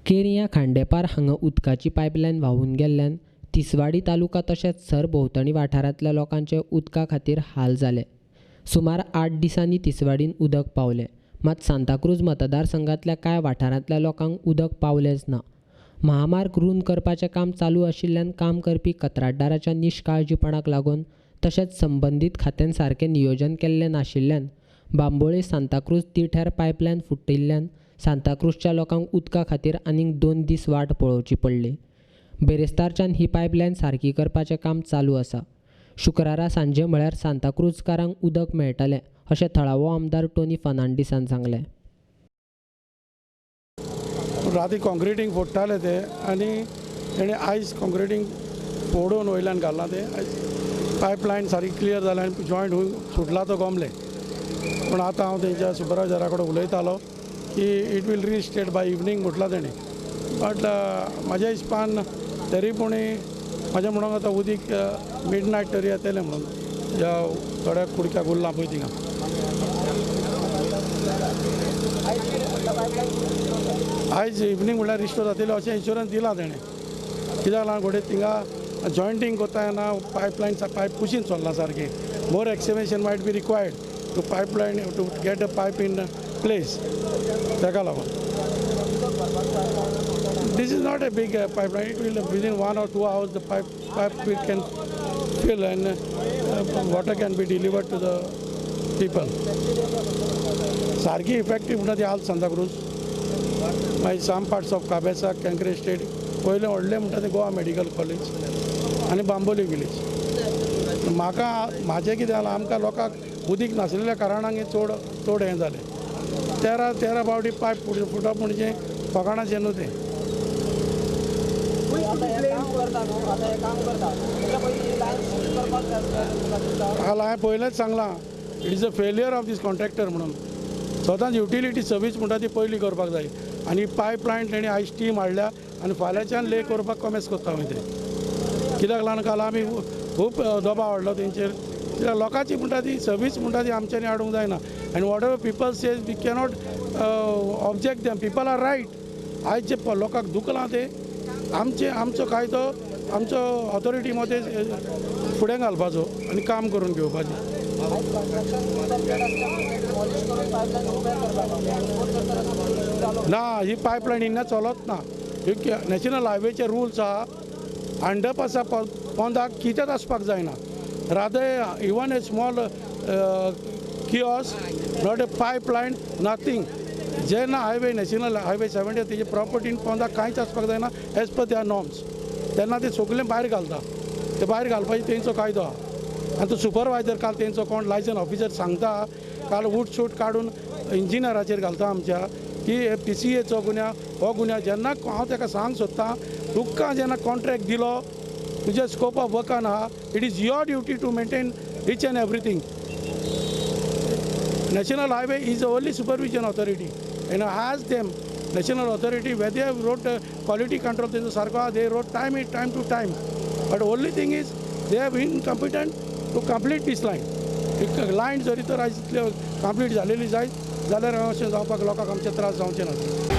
केरयां खांडेपार हांगा उदकाची पायपलायन व्हांवून गेल्ल्यान तिसवाडी तालुका तशेंच सरभोंवतणी वाठारांतल्या लोकांचे उदका खातीर हाल जाले. सुमार 8 दिसांनी तिसवाडीन उदक पावलें, मात सांताक्रूज मतदारसंघांतल्या कांय वाठारांतल्या लोकांक उदक पावलेंच ना. महामार्ग रूंद करपाचें काम चालू आशिल्ल्यान काम करपी कंत्राटदाराच्या निश्काळजीपणाक लागून तशेंच संबंदीत खात्यान सारकें नियोजन केल्लें नाशिल्ल्यान बांबोळे सांताक्रूज तिठ्यार पायपलायन फुटिल्ल्यान सांताक्रूजच्या लोकांक उदका खातीर आनीक 2 दीस वाट पळोवची पडली. बेरेस्तारच्यान ही पायपलायन सारकी करपाचें काम चालू आसा. शुक्रारा सांजे म्हळ्यार सांताक्रूजकारांक उदक मेळटलें अशें थळावो आमदार टोनी फर्नांडीसान सांगलें. राती कॉन्क्रिटींग फोडटाले ते आनी तेणी आयज कॉन्क्रिटींग फोडून वयल्यान घालना ते पायपलायन सारकी क्लियर जालें आनी जॉयंट हुंय सुटला तो गोमले. पूण आतां हांव तेंच्या सुपरवायजरा कडेन उलयतालो की it will restate by evening म्हटलां तेणें. बट म्हाज्या हिसपान तरी पूण म्हाजें म्हणूंक आतां उदीक मिड नायट तरी येतलें म्हणून ज्या थोड्या कुडक्याक उरलां पळय थिंगा. आयज इवनींग म्हणल्यार रिस्टोर जातलें अशें इन्शुरन्स दिलां तेणें. कित्याक लागून घडये थिंगा जॉयंटींग करता येना पायपलायन पायप कुशीन चल्लां सारकें. More excavation might be required to pipeline to get a pipe in place. ताका लागून this is not a big pipeline. It will within 1 or 2 hours the pipe can fill and water can be delivered to the people. सारकी effective म्हणटा ती आल्त सांताक्रूज, मागीर some parts of Cabesa, Kenkre estate, पयलें व्हडलें म्हणटा तें गोवा मेडिकल कॉलेज आनी बांबोली विलेज. म्हाका म्हाजें कितें जालां, आमकां लोकांक उदीक नासलेल्या कारणान हें चड चड हें जालें. 13 फावटी पायप फुटप म्हणजे फकाणाचें न्हू तें. काल हांवें पयलेंच सांगलां it is a failure of this contractor म्हणून. सदांच युटिलिटी सर्वीस म्हणटा ती पयली करपाक जाय आनी पायपलायन तेणी आयज टीम हाडल्या आनी फाल्यांच्यान ले करपाक कॉमेस करता मागीर ते. कित्याक लागून काल आमी खूब दबाव हाडलो तेंचेर. कित्याक लोकांची म्हणटा ती सर्वीस म्हणटा ती आमच्यांनी हाडूंक जायना. आनी whatever people says we cannot object them. People are right. आयज जे लोकांक दुखलां तें आमचें आमचो कायदो आमचो ऑथॉरिटी मदें फुडें घालपाचो आनी काम करून घेवपाचें. ना, ही पायपलायन इन्ना चलत ना. नॅशनल हायवेचे रुल्स आहा, अंडरपासा पोंदाक कितेंच आसपाक जायना. Rather even a small kiosk, not a pipeline, nothing. जेन्ना हायवे नॅशनल हायवे 70 तेजे प्रॉपर्टीन पोंदाक कांयच आसपाक जायना एज पर their norms. तेन्ना ते सगळें भायर घालता, ते भायर घालपाचे तेंचो कायदो आहा. आनी तो सुपरवायजर काल तेंचो कोण लायसन ऑफिसर सांगता, काल उटसूट काडून इंजिनियराचेर घालता आमच्या की PCAचो गुन्यांव हो गुन्यांव. जेन्ना हांव ताका सांग सोदतां, तुका जेन्ना कॉन्ट्रॅक्ट दिलो तुज्या स्कोप ऑफ वर्कान आहा, it is your duty to maintain each and everything. National highway is the only supervision authority and I ask them national authority whether road quality control तेंचो सारको आहा. They road time it time to time, but only thing is they have incompetent to complete this line. एक line जरी तर आयज इतले complete जालेली जायत जाल्यार अशें जावपाक लोकांक आमचे त्रास जावचे ना.